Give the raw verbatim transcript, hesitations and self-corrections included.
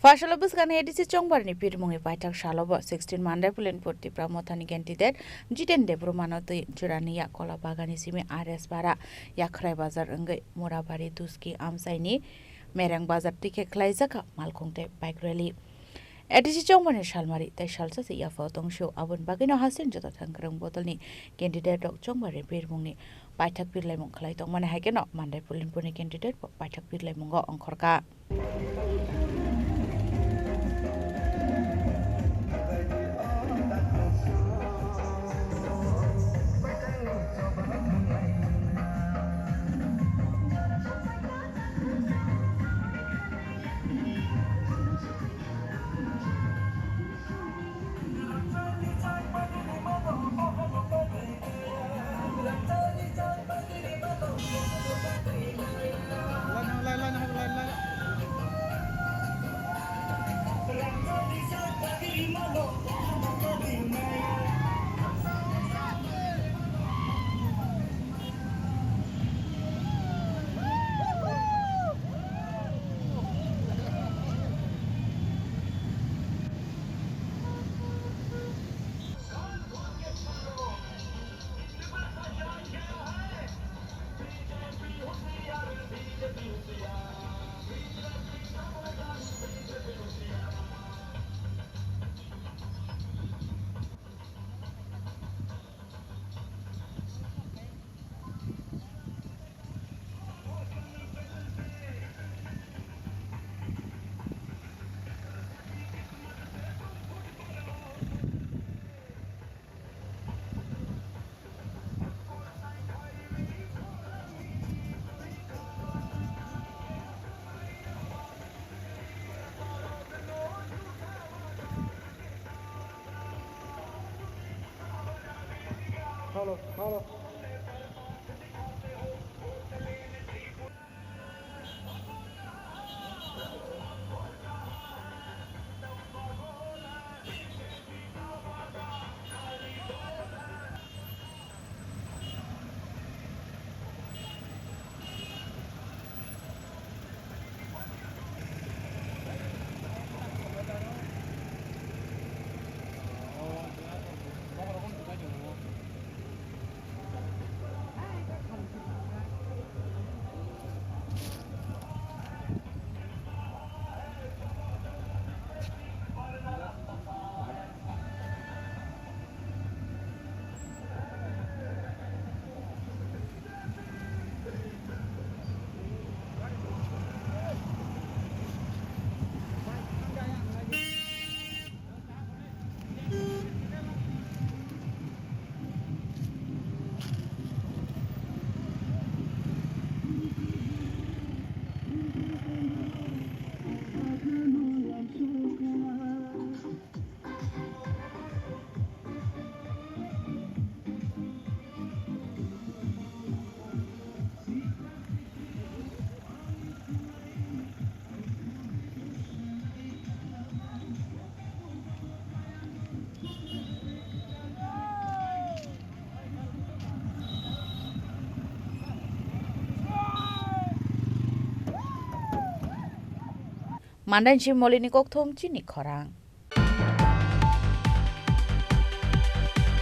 Phaisalo bwskangni A D C Chongbarni pirmungni paithak salobo sixteen Mandai Pulinpur Tipra Mothani candidate Jiten Debbarmano twi jurani yak Kolabagani simi R S Para Yakhrai Bazar wngwi Murabari Duski Amchaini Mereng Bazar twi khe khlaijak malkhung tei bike rally. A D C Chongbarni salmari tei salsa se yaphao tongsio, aboni bagwino haste joto thangkwrwng bodolni candidate rok Chongbarni pirmungni paithak pirlaimung khlai tongmani hai kheno Mandai Pulinpurni candidate bo paithak pirlaimungo ongkhorkha. Hello, hello. Mandainsi Molini kokthum chini khorang.